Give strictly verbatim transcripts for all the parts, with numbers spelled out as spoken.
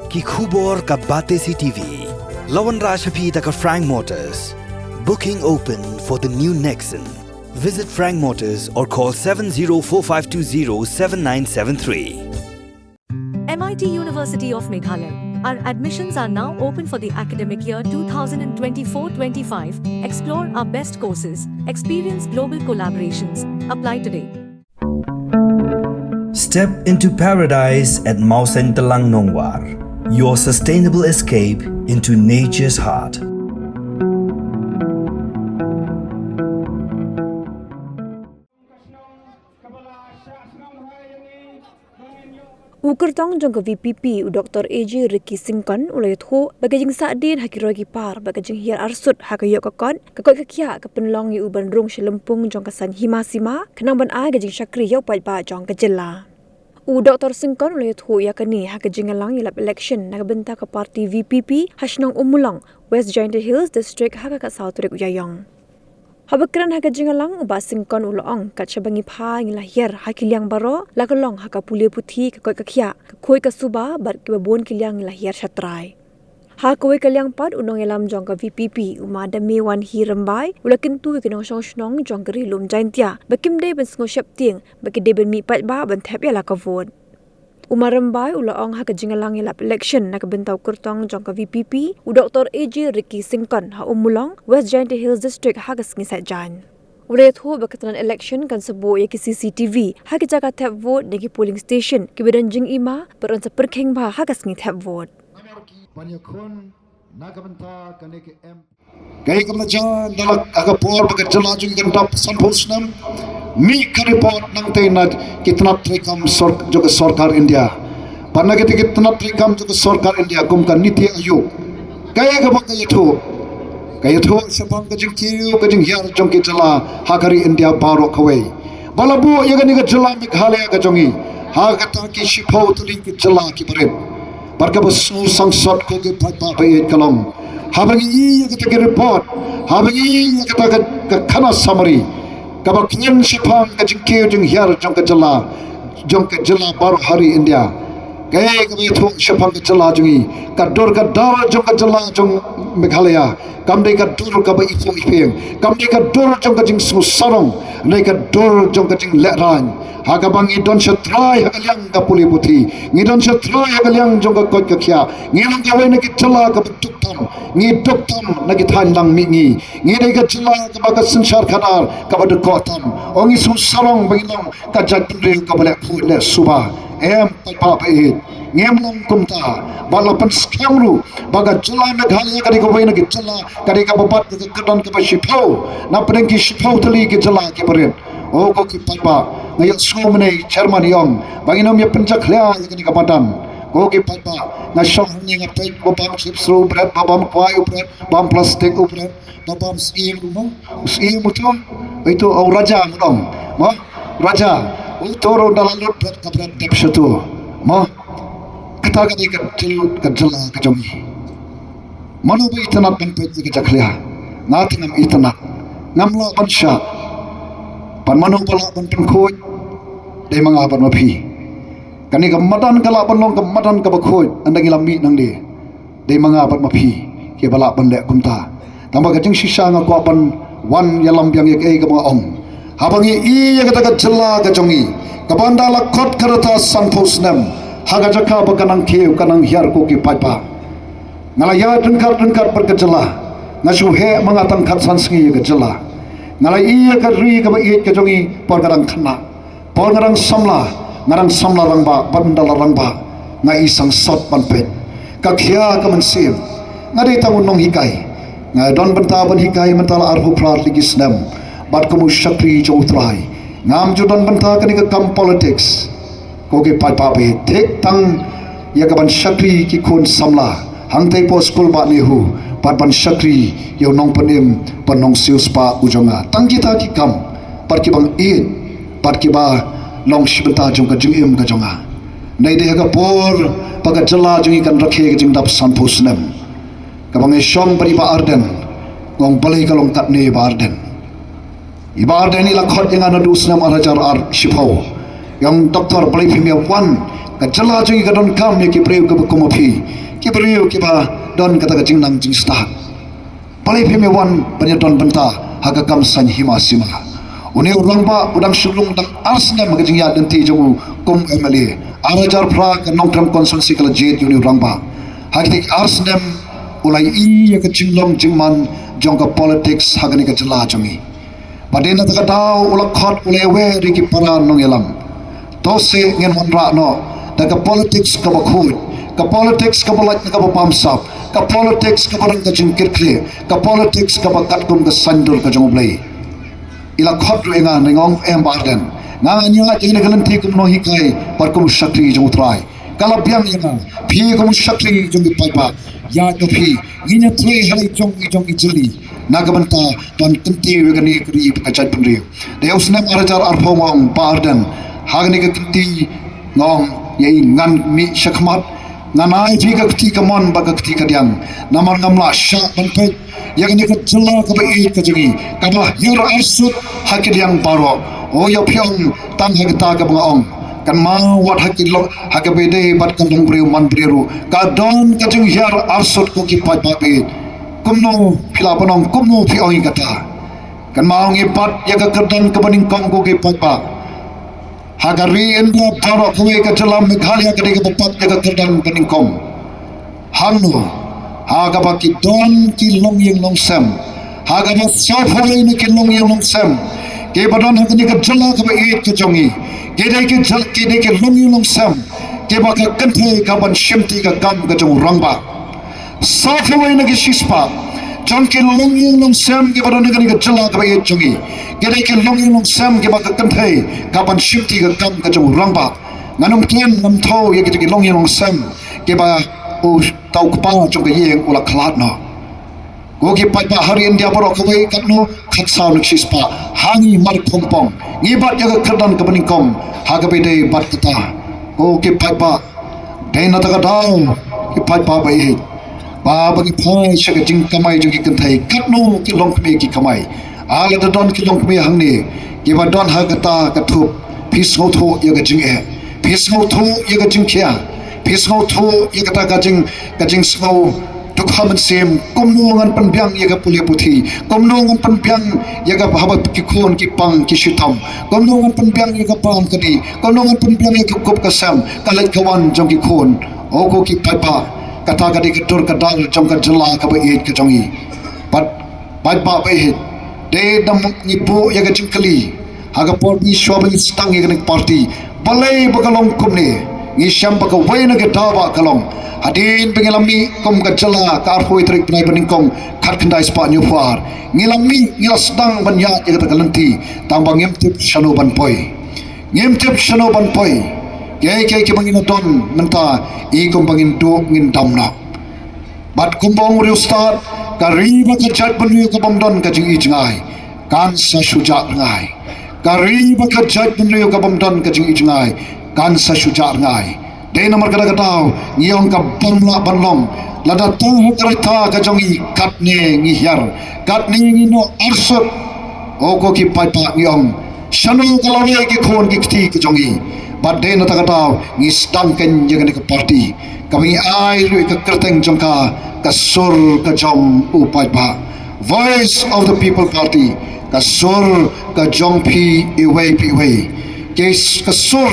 Ki khubor ka Batesi T V. La wanrah sha phi da ka Frank Motors. Booking open for the new Nexon. Visit Frank Motors or call seven zero four five two zero seven nine seven three. M I T University of Meghalaya. Our admissions are now open for the academic year twenty twenty-four twenty-five. Explore our best courses, experience global collaborations. Apply today. Step into paradise at Mawsyntelang Nongwar, your sustainable escape into nature's heart. U kyrtong jong ka V P P, u Doktor A J Ricky Syngkon, u la ïathuh ba ka jingsahdien ha ki roi ki par bad ka jinghiar arsut ha ka ïoh ka kot, ka koit ka khiah, ka pynlong ïa u ban rung sha lympung jong ka saiñ hima sima, khnang ban ai ka jingshakri ïa u paidbah jong ka jylla. U Doktor Syngkon u la ïathuh ïa kane ha ka jingïalang ïalap election na ka bynta ka party V P P ha shnong Ummulong, West Jaintia Hills District, ha ka khatsaw tarik u Ïaïong. Haba kren ha ka jingïalang, u Bah Syngkon u la ong, kat shaba ngi phai ngi la hiar ha ki liang baroh, la ka long ha ka pule puthi, ka koit ka khiah, ka khuid ka suba, bad kiba bun ki liang ngi la hiar sha trai. Ha kawei ka liang pat, u nongïalam jong ka V P P, u Ma Damewanhi Rymbai, u la kyntu ïa ki nongshong shnong jong ka Ri Lum Jaintia ba kim dei ban sngew sheptieng, ba ki dei ban mih paidbah ban thep ïa la ka vote. U Ma Rymbai u la ong ha ka jingïalang ïalap election na ka bynta u kyrtong jong ka V P P, u Doktor A J Ricky Syngkon, ha Ummulong, West Jaintia Hills District, ha ka sngi Saitjaiñ. U la ïathuh ba ka tnat election kan sa buh ïa ki C C T V ha ki jaka thep vote ne ki polling station kiba don jingima, bad yn sa pyrkhing bha ha ka sngi thep vote. Namar ki ban ïakhun na ka bynta kane ka M P. Kaei kaba la jia na la ka por ba ka jylla jong ngi kan dap sanphew snem. Mih ka report nangtei na ki tnat treikam sor-, jong ka sorkar India. Bad na kitei ki tnat treikam jong ka sorkar India kum ka NITI Aayog. Kaei kaba ka ïathuh. Ka ïathuh shaphang ka jingkiew ka jinghiar jong ki jylla ha ka ri India baroh kawei. Ba la buh ïa kane ka jylla Meghalaya ka jong ngi ha kata ki shiphew tylli ki jylla kiba rit. Bad kaba sngewsangsot ko ki paidbah ba ïeit ka long, haba ngi ïohi ïa kata ka report, haba ngi ïohi ïa kata ka, ka khana summary kaba kren shaphang ka jingkiew jinghiar jong ka jylla, jong ka jylla baroh ha ri India. Kaei kaba ïathuh shaphang ka jylla jong ngi, ka dur ka dar jong ka jylla jong Meghalaya kam dei ka dur kaba ipoh ipieng, kam dei ka dur jong ka jingsngewsarong, ne ka dur jong ka jinglehrain. Ha kaba ngi don shatrai ha ka liang ka pule puthi, ngi don shatrai ha ka liang jong ka koit ka khiah, ngi long kawei na ki jylla kaba duk tam, ngi duk tam na ki thaiñ lang mihngi, ngi dei ka jylla kaba ka synshar khadar kaba duk tam. O ngi sngewsarong ba ngi long ka jaitbynriew kaba leh khuid leh suba. Em paidbah ba ïeit, ngim long kumta. Ba la pynskhem ruh ba ka jylla Meghalaya ka dei kawei na ki jylla ka dei kaba bat ka kyrdan kaba shiphew na pdeng ki shiphew tylli ki jylla kiba rit. O ko ki paidbah, nga ïohsngew mynne chairman i ong ba ngin ym ïa pynjakhlia ïa kane ka madan. Ko ki paidbah, nga shong hangne nga peit ba bam chipsru u bret, ba bam kwai u bret, bam plastik u bret, ba bam syiem ruh mo. U syiem uto, uto u raja mo dong mo. Raja uto ruh da la lut bret ka bret dep sha uto mo. Kata ka dei ka jyl-, ka jylla ka jong ngi. Mano ba itynnad ban peit ïa ka jakhlia? Nga te ngam itynnad. Ngam lah ban shah. Bad mano ba lah ban pynkhuid? Dei ma nga bad ma phi. Kane ka madan ka lah ban long ka madan kaba khuid ynda ngi la mih nangne. Dei ma nga bad ma phi kiba lah ban leh kumta. Tangba ka jingshisha nga kwah ban wan ïalam biang ïa kaei kaba nga ong. Haba ngi i ïa kata ka jylla ka jong ngi kaba ynda la khot ka rta sanphew snem ha ka jaka ba ka nang kiew ka nang hiar ko ki paidbah. Nga la ïaid ryngkat ryngkat bad ka jylla. Nga shu heh ma nga tang khatsan sngi ïa ka jylla. Nga la i ïa ka ri kaba ïeit ka jong ngi por nga dang khynnah. Por nga dang samla, nga dang samla rangbah, bad ynda la rangbah nga i sangsot ban peit. Ka khia ka mynsiem. Nga dei tang u nonghikai. Nga don bynta ban hikai mynta la arphew phra tylli ki snem bad kum u shakri jong u Trai. Ngam ju don bynta kane ka kam politics. Ko ki paidbah ba ïeit, thik tang ïa ka ban shakri ki khun samla hangtei hapoh skul bah NEHU bad ban shakri ïa u nongpynim bad nongsiewspah u jong nga. Tang kita ki kam bad kiba nga ïeit bad kiba long shi bynta jong ka jingim ka jong nga. Nai dei ha ka por ba ka jylla jong ngi kan rakhe ka jingdap sanphew snem. Kaba nga shong bad i Bah Ardent, nga ong balei ka long katne i Bah Ardent. I Bah Ardent i la khot ïa nga naduh u snem ar hajar ar shiphew. Ïa u Doctor, balei phim ïa wan? Ka jylla jong ngi ka donkam ïa ki briew kiba kum ma phi, ki briew kiba don kata ka jingnang jingstad. Balei phim ïa wan ban ïa don bynta ha ka kam saiñ hima sima? Une u rangbah u dang shu rung tang ar snem ha ka jingïaid lynti jong u kum M L A. Ar hajar phra ka Nongkrem constituency ka la jied ïa une u rangbah. Ha kitei ki ar snem u la ïohi ïa ka jinglong jingman jong ka politics ha kane ka jylla jong ngi. Bad dei na kata ka daw u la khot, u la ïawer ïa ki para nongïalam. To seh ngin wanrah noh da ka politics kaba khuid, ka politics kaba lait na kaba bamsap, ka politics kaba don ka jingkitkhlieh, ka politics kaba katkum ka saiñdur ka jong U Blei. I la khot ruh ïa nga, nga ong, em Bah Ardent, nga ngan ïaid ïa kane ka lynti kum u nonghikai bad kum u shakri jong U Trai. Ka la biang ïa nga, phi kum u shakri jong ki paidbah, ïaid noh phi, ngin ïatrei ha la i jong i jong i jylli na ka bynta ban kyntiew ïa kane ka ri bad ka jaitbynriew. Dei ha u snem ar hajar arphew, nga ong, Bah Ardent, ha kane ka kti, nga ong, ïa i ngan mih shakhmat, ngan ai phi ka kti kamon bad ka kti kadiang. Namar ngam lah shah ban peit ïa kane ka jylla kaba ïeit ka jong ngi, kaba hiar arsut ha ki liang baroh. O ïa phi ong, tang ha kata kaba nga ong, kynmaw wat ha ki long, ha kaba ïadei bad ka longbriew manbriew ruh ka don ka jinghiar arsut, ko ki paidbah ba ïeit. Kumno phi lah ban ong, kumno phi ong ïa kata? Kynmaw ngi bat ïa ka kyrdan kaba nyngkong, ko ki paidbah. Ha ka ri India baroh kawei, ka jylla Meghalaya ka dei kaba bat ïa ka kyrdan ba nyngkong. Hangno? Ha kaba ki don ki longïing longsem, ha kaba sawphew wei na ki longïing longsem kiba don ha kane ka jylla kaba ïeit ka jong ngi, ki dei ki jyl-, ki dei ki longïing longsem kiba ka kynthei ka ban shimti ka kam ka jong u rangbah. Sawphew wei na ki shispah jong ki longïing longsem kiba don ha kane ka jylla kaba ïeit jong ngi, ki dei ki longïing longsem kiba ka kynthei ka ban shimti ka kam ka jong u rangbah. Ngan ym kren, ngam thew ïa kita ki longïing longsem kiba uta u kpa jong ka ïing u la khlad noh. Ko ki paidbah, ha ri India baroh kawei, katno? Khatsaw na ki shispah. Ha ngi mar Pongpong ngi bat ïa ka kyrdan kaba nyngkong ha kaba ïadei bad kata. Ko ki paidbah, dei na kata ka daw, ki paidbah ba ïeit, ba, ba ngi phai sha ka jingkamai jong ki kynthei, katno ki longkmie ki kamai? Ah, lada don ki longkmie hangne kiba don ha kata ka thup, phi sngewthuh ïa ka jingeh, phi sngewthuh ïa ka jingkhia, phi sngewthuh ïa kata ka jing, ka jingsngew dukha mynsiem. Kumno ngan pynbiang ïa ka pule puthi? Kumno ngan pynbiang ïa ka, haba ki khun ki pang ki shitom? Kumno ngan pynbiang ïa ka bam ka dih? Kumno ngan pynbiang ïa ka kup ka sem, ka leit ka wan jong ki khun? O ko ki paidbah, kata ka dei ka dur ka dar jong ka jylla kaba ïeit ka jong ngi. Bad paidbah ba ïeit, dei da ngi buh ïa ka jingkylli ha ka por ba ngi, shuwa ba ngi sdang ïa kane ka party, balei ba ka long kumne? Ngi shem ba kawei na ka daw ba ka long hadien ba ngi la mih kum ka jylla ka arphew tarik bnai ba nyngkong khatkhyndai spah hynñiewphew ar. Ngi la mih, ngi la sdang ban ïaid ïa kata ka lynti, tang ba ngim tip shano ban poi. Ngim tip shano ban poi. Kiei kiei kiba ngin don mynta, i kum ba ngin duh ngin dam noh. Bad kumba ong u riewstad, ka ri bad ka jaitbynriew ka bym don ka jingi jngai, kan sa shu jah rngai. Ka ri bad ka jaitbynriew ka bym don ka jingi jngai, kan sa shu jah rngai. Dei namar kata ka daw ngi ong ka bym lah ban long. Lada tang ha ka rta ka jong ngi, katne ngi hiar, katne ngi noh arsut. O ko ki paidbah, ngi ong, shano ka lawei ki khun ki kti ki jong ngi? Bad dei na kata ka daw ngi sdang keiñ ïa kane ka party kaba ngi ai ruh ïa ka kyrteng jong ka, ka sur ka jong u paidbah. Voice of the People Party, ka sur ka jong phi iwei pa iwei. Ki s-, ka sur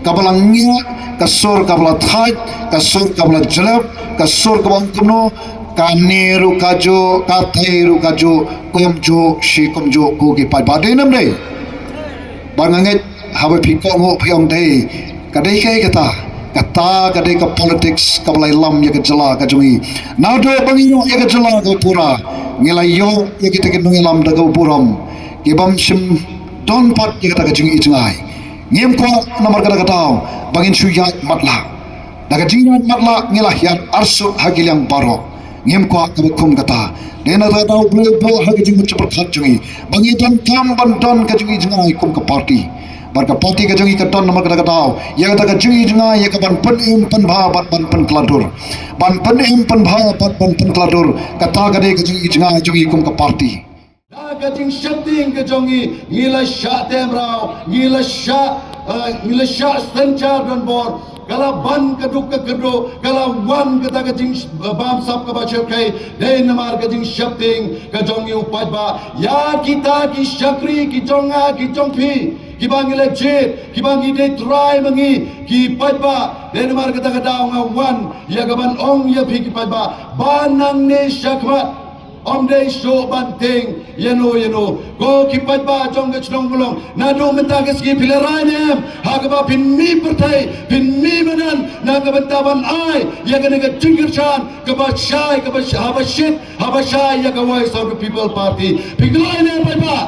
kaba la ngiah, ka sur kaba la thait, ka sur kaba la jlep, ka sur kaba ong kumno, kane ruh kajuh, katei ruh kajuh, kumjuh shi kumjuh, ko ki paidbah. Dei ne ym dei? Ba nga ngeit haba phi kohnguh phi ong dei, ka dei kaei kata? Kata ka dei ka politics kaba la ïalam ïa ka jylla ka jong ngi. Naduh ba ngi ïoh ïa ka jylla kaba pura, ngi la ïoh ïa kita ki nongïalam da kaba burom, ki bym shym don pat ïa kata ka jingi jngai. Ngim kwah namar kata ka daw ba ngin shu ïaid matlah. Da ka jingïaid matlah ngi la hiar arsut ha ki liang baroh. Ngim kwah kaba kum kata. Dei na kata ka daw U Blei u buh ha ka jingmut jingpyrkhat jong ngi ba ngi donkam ban don ka jingi jngai kum ka party. Bad ka party ka jong ngi ka don namar kata ka daw ïa kata ka jingi jngai, ïa ka ban pynim pynbha bad ban pynkylla dur. Ban pynim pynbha bad ban pynkylla dur, kata ka dei ka jingi jngai jong ngi kum ka party. Ka jingsheptieng ka jong ngi, ngi la shah teh mraw, ngi la shah, eh, ngi la shah synshar donbor. Ka la ban ka duk ka kyrduh, ka la wan kata ka jing, eh, bamsap kaba shyrkhei, dei namar ka jingsheptieng ka jong ngi u paidbah. Ïa kita ki shakri ki jong nga ki jong phi, kiba ngi la jied, kiba ngi dei trai ma ngi ki paidbah, dei namar kata ka daw nga wan ïa ka ban ong ïa phi ki paidbah ba nangne shakhmat ym dei shuh ban tieng ïano ïano. Ko ki paidbah jong ka shnong Mawlong, naduh mynta ka sngi phi la rai ne em ha kaba phin mih pyrthei, phin mih madan na ka bynta ban ai ïa kane ka jingkyrshan kaba shai, kaba sh-, haba shit, haba shai ïa ka Voice of the People Party? Phi kloi ne em paidbah?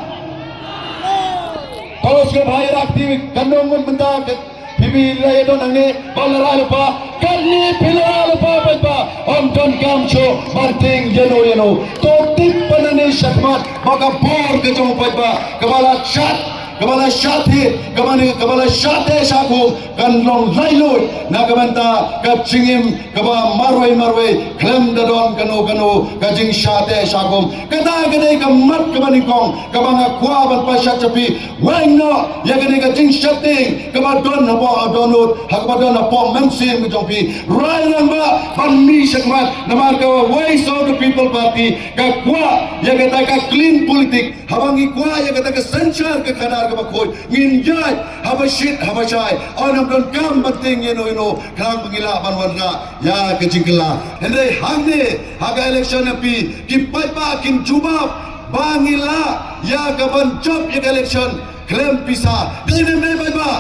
Paidbah, sngewbha ïa ka ti kan nong ngut mynta ka Phi, phi la ïa don hangne ba la rah lypa, katne phi la rah lypa paidbah. Ym donkam shuh ban tieng ïano ïano. To tip ba nangne shakhmat ba ka bor ka jong u paidbah kaba la shah, kaba la shah thied, kaba ne, kaba la shah teh shah khum kan long laitluid na ka bynta ka jingim kaba marwei marwei khlem da don kano kano ka jingshah teh shah khum. Kata ka dei ka mat kaba nyngkong kaba nga kwah ban pynshai sha phi. Weng noh ïa kane ka jingsheptieng kaba don hapoh dohnud, ha kaba don hapoh mynsiem ka jong phi. Rai lang ba ban mih shakhmat namar ka Voice of the People Party ka kwah ïa kata ka clean politic. Haba ngi kwah ïa kata ka synshar ka khadar kaba khuid, ngin ïaid haba shit haba shai. Ym donkam ban tieng ïano ïano, khnang ba ngi lah ban wanrah ïa ka jingkylla. Hynrei hangne ha ka election M P, ki paidbah kin jubab ba ngi lah ïa ka ban jop ïa ka election khlem pisa. Dei ne em dei paidbah?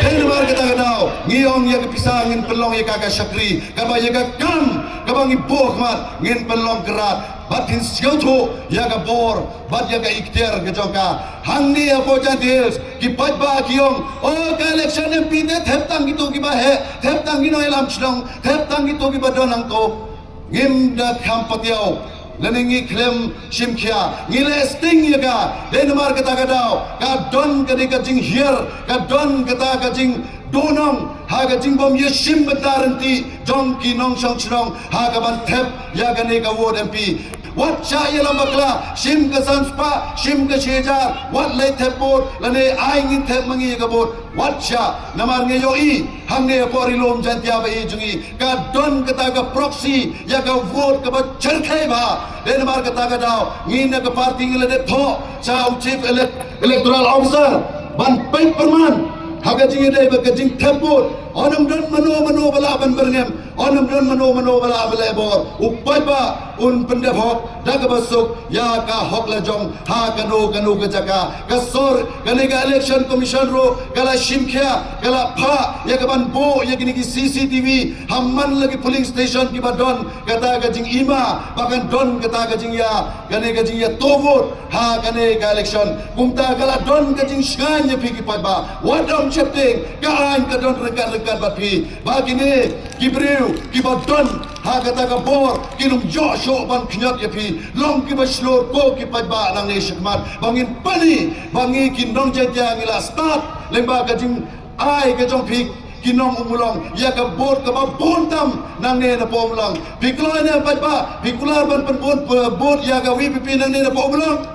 Dei, namar kata ka daw ngi ong ïa ka pisa ngin pynlong ïa ka, ka shakri, kaba ïa ka kam kaba ngi buh khmat ngin pynlong kyrpad. Bad phin sngewthuh ïa ka bor bad ïa ka iktiar ka jong ka. Hangne hapoh Jaintia Hills ki paidbah ki ong, oh, ka election M P te thep tang kito kiba heh, thep tang ki nongïalam shnong, thep tang kito kiba don hangto. Ngim da kham patiaw lane ngi khlem shim khia, ngi leh sting ïa ka. Dei namar kata ka daw ka don kane ka jinghiar, ka don kata ka jingduhnong ha ka jingbym ïashim bynta ryntih jong ki nongshong shnong ha ka ban thep ïa kane ka vote M P. Wat shah ïalam bakla, shim ka san spah, shim ka shi hajar, wat leit thep vote lane ai ngin thep ma ngi ïa ka vote. Wat shah, namar ngi ïohi hangne hapoh Ri Lum Jaintia ba ïeit jong ngi ka don kata ka proxy ïa ka vote kaba shyrkhei bha. Dei namar kata ka daw ngi na ka party ngi la dep thoh sha u Chief Elec-, Electoral Officer ban peit pyrman ha ka jingïadei bad ka jingthep vote. Ym don mano mano ba lah ban byrngem, ym don mano mano ba lah ban leh bor. U paidbah un pyndep hok da kaba suk ïa ka hok lajong ha kano kano ka jaka. Ka sor, kane ka Election Commission ruh ka la shim khia, ka la phah ïa ka ban buh ïa kine ki C C T V ha man la ki polling station kiba don kata ka jingima ba kan don kata ka jingïa, kane ka jingïatoh vote ha kane ka election. Kumta ka la don ka jingshngaiñ ïa phi ki paidbah. Wat ym sheptieng, ka aiñ ka don ryngkat ryngkat bad phi. Ba kine ki briew kiba don ha kata ka bor kin ym ïoh shuh ban khñiot ïa phi. Long kiba shlur ko ki paidbah nangne shakhmat ba ngin pyni ba ngi ki nong Jaintia ngi la stad lyngba ka jingai ka jong phi ki nong Ummulong ïa ka vote kaba bun tam nangne napoh Ummulong. Phi kloi ne em paidbah? Phi kular ban pynbun, eh, vote ïa ka V P P nangne napoh Ummulong?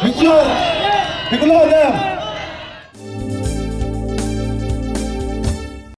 Phi kular? Phi kular ne em?